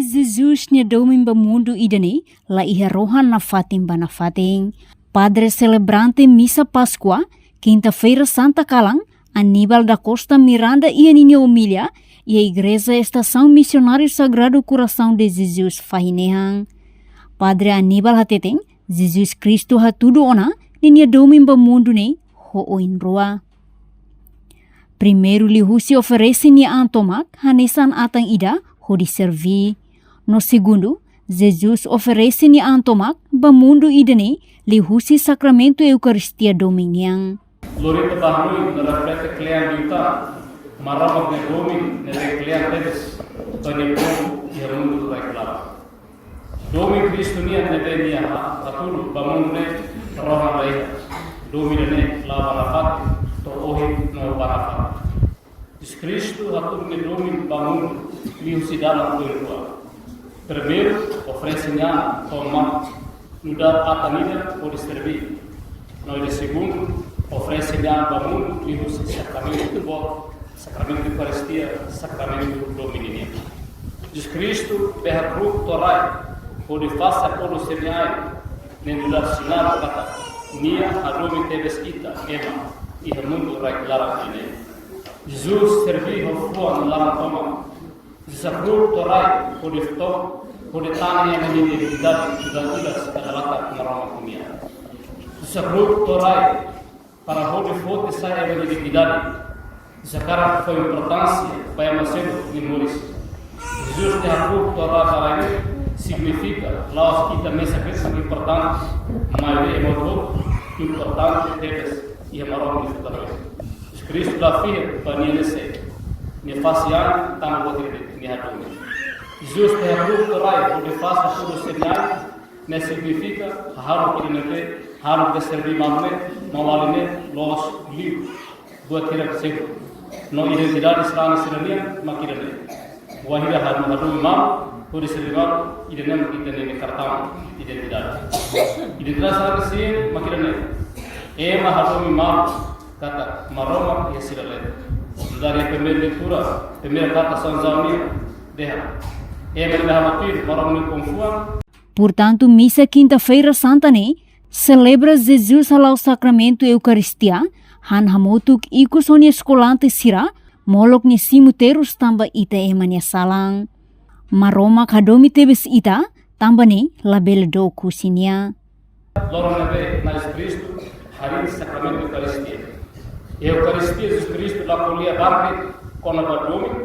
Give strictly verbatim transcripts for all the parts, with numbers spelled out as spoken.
Jesus nia domin ba mundu ida-ne'e la iha rohan nafatin ba nafatin. Padre selebrante Misa Páskua, Kinta-feira Santa kalan, Aníbal da Costa Miranda iha ninia omilia iha Igreja Estasaun Misionáriu Sagrado Coração de Jesus fahi nehan. Padre Aníbal hateten, Jesus Kristu hatudu ona ninia domin ba mundu ne'e ho oin rua. Primeiru liuhusi oferese nia an tomak hanesan atan ida hodi serví. No segundu, Jesus oferese nia an tomak ba mundu ida-ne'e liuhusi sakramentu Eukaristia domin nian. Lorita bahlui no reflete kle'an liután Maromak nia domin ne'ebé kle'an tebes ba nia povu iha mundu rai-klaran. Domin Kristu nian ne'ebé nia ha-, hatudu ba mundu ne'e rohan la iha. Domin ne'e la'o ba nafatin, to'o ohin no ba nafatin. Jesus Kristu hatudu nia domin ba mundu liuhusi dalan oin rua. Primeiru, oferese nia an tomak nu'udar atan ida hodi serví. No ida segundu, oferese nia an ba mundu liuhusi sakramentu boot, sakramentu Eukaristia, sakramentu domin nian. Jesus Kristu be hakru'uk to'o rai hodi fase akordu sira-nia ain, ne'e nu'udar sinál katak nia hadomi tebes ita ema iha mundu rai-klaran ne'e. Jesus serví ho fuan no laran tomak. Jesus hakru'uk to'o rai hodi fó, hodi tane ema nia dignidade, dignidade sira-ne'ebé la iha Maromak nian. Jesus hakru'uk to'o rai para hodi foti sai ema nia dignidade. Jesus hakarak fó importánsia ba ema seluk nia moris. Jesus nia hakru'uk to'o rai ba rai ne'e signifika la'ós ita mesak de'it mak importante, maibé ema hotu importante tebes iha Maromak nia futara. Jesus Kristu la fiar ba nia ne'e sé, nia fase an tanba buat ida de'it, nia hadomi. Jesus nia hakru'uk to'o rai hodi fase akordu sira-nia ain, ne'e signifika hahalok ida ne'ebé, hahalok ida serví malu ne'e, malu-alin ne'e, loos liu buat hirak seluk. No identidade sarani sira-nian mak ida-ne'e. Wainhira ha'u hadomi malu, hodi serví malu, ida-ne'e mak ita-nia kartaun identidade. Identidade sarani sira mak ida-ne'e. Ema hadomi malu katak Maromak iha sira leet. Nu'udar primeiru leitura, primeira carta São João nian dehan: ema ne'ebé hatuir Maromak nia ko'alia. Portantu, misa Kinta-feira Santa ne'e selebra Jesus hala'o sakramentu Eukaristia, han hamutuk ikus ho nia eskolante sira, molok nia simu terus tanba ita ema nia salan. Maromak hadomi tebes ita, tanba ne'e labele dook husi nia. Loron ne'ebé Na'i Jesus Kristu harii sakramentu Eukaristia. Iha Eukaristia Jesus Kristu la ko'alia barde kona-ba domin,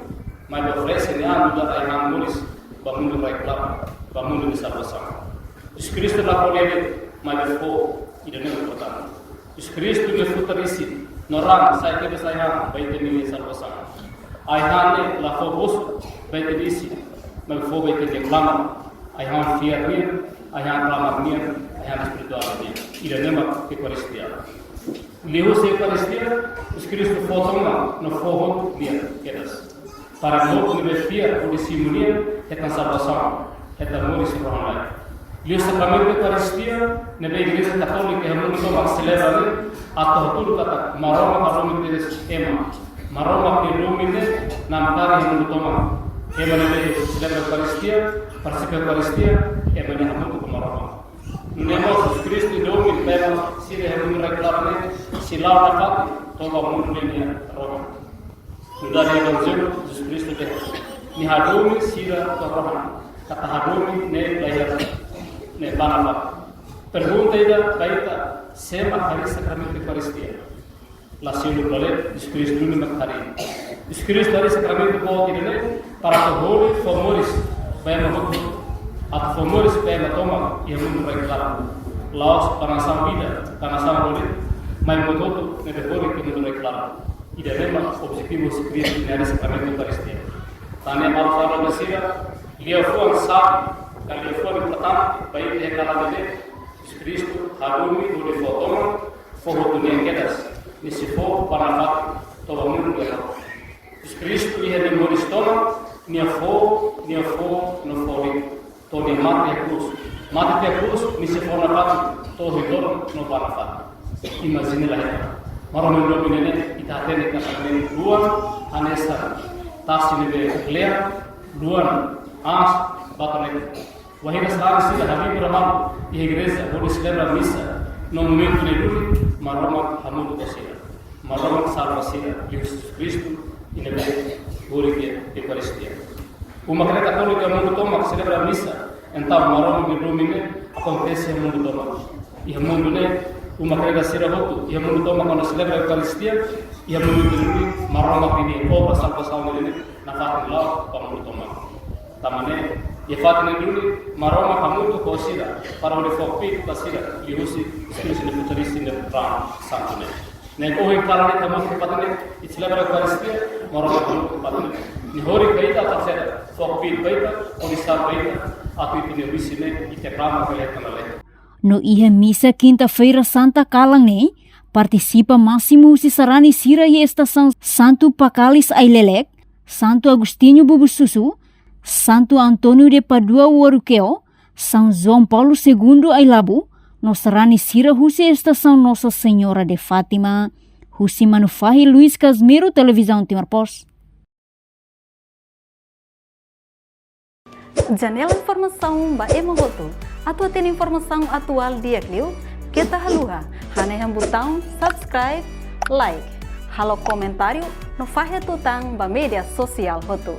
maibé oferese nia an nu'udar ai-han moris ba mundu rai-klaran, ba mundu nia salvasaun. Jesus Kristu la ko'alia de'it, maibé fó, ida-ne'e importante. Jesus Kristu nia futar isin no raan sai tebes ai-han ba ita-nia salvasaun. Ai-han ne'e la fó bosu ba ita-nia isin, maibé fó ba ita-nia klamar. Ai-han fiar nian, ai-han klamar nian, ai-han espirituál nian. Ida-ne'e mak Eukaristia. Liuhusi Eukaristia, Jesus Kristu fó tomak no fó hotu nia kedas. Para ema hotu ne'ebé fiar hodi simu nia, hetan salvasaun, hetan moris rohan-laek. Liuhusi sakramentu Eukaristia, ne'ebé Igreja Katólika iha mundu tomak selebra ne'e, atu hatudu katak Maromak hadomi tebes ema. Maromak nia domin ne'e namkari iha mundu tomak. Ema ne'ebé selebra Eukaristia, partisipa Eukaristia, ema ne'e hamutuk ho Maromak. Nune'e mós Jesus Kristu nia domin ba ema sira iha mundu rai-klaran ne'e, sei la'o nafatin to'o ba mundu ne'e nia rohan. Nu'udar Evanjellu, Jesus Kristu dehan: Nia hadomi sira to'o rohan, katak hadomi ne'e ba iha, ne'e ba nafatin. Pergunta ida ba ita, sé mak harii sakramentu Eukaristia? La seluk ba leet, Jesus Kristu duni mak harii. Jesus Kristu harii sakramentu boot ida-ne'e para atu hodi fó moris ba ema hotu. Atu fó moris ba ema tomak iha mundu rai-klaran. La'ós ba nasaun ida, ba nasaun rua de'it, maibé ema hotu ne'ebé horik iha mundu rai-klaran. Ida-ne'e mak objetivu Jesus Kristu nia harii sakramentu Eukaristia. Tan ne'e, maluk sira, liafuan sabi, ka liafuan importante ba ita iha kalan ida-ne'e, Jesus Kristu hadomi hodi fó tomak, fó hotu nia kedas, nia sei fó ba nafatin to'o ba mundu nia rohan. Jesus Kristu iha nia moris tomak, nia fó, nia fó, no fó liu. To'o nia mate iha krús. Mate iha krús, nia sei fó nafatin to'o ohin loron no ba nafatin. Imajina lai ita. Maromak nia domin ne'e, ita hatene katak ne'e luan hanesan tasi ne'ebé kle'an, luan aas, Bakalek. Wainhira sarani sira habibi ramalu iha igreja hodi selebra misa no momentu ne'e duni, Maromak hamutuk ho sira. Maromak salva sira liuhusi Jesus Kristu, i ne'ebé horik iha Eukaristia. Uma Kreda Katólika mundu tomak selebra misa, entaun Maromak nia domin ne'e akontese iha mundu tomak. Iha mundu ne'e, uma Kreda sira hotu iha mundu tomak kuandu selebra Eukaristia, iha mundu ne'e duni, Maromak nia obra salvasaun ne'e nafatin la'o ba mundu tomak. Tanba ne'e, iha fatin ne'e duni, Maromak hamutuk ho sira, para hodi fó kbiit ba sira liuhusi Espíritu nia futarisi nia raan santu ne'e. Ne'e ohin kalan ne'e hamutuk ho fatin ne'e, ita selebra Eukaristia, Maromak hamutuk ho fatin ne'e. Nia horik ba ita, atu sera, fó kbiit ba ita, hodi salva ita, atu ita-nia wisin ne'e, ita rama bele tana le. No iha misa Kinta-feira Santa kalan ne'e, partisipa másimu husi sarani sira iha estasaun Santu Pakalis Ailelek, Santu Agostinho Bubususu, Santu António de Pádua Uarukeo, São João Paulo Segundo Ailabu, no sarani sira husi estasaun Nossa Senhora de Fátima. Husi Manufahi, Luis Casimiro, Televizaun Timor Post. Janela informasaun ba ema hotu. Atu hatene informasaun atuál di'ak liu, keta haluha hanehan butaun subscribe, like, halo komentáriu, no fahe tutan ba média sosiál hotu.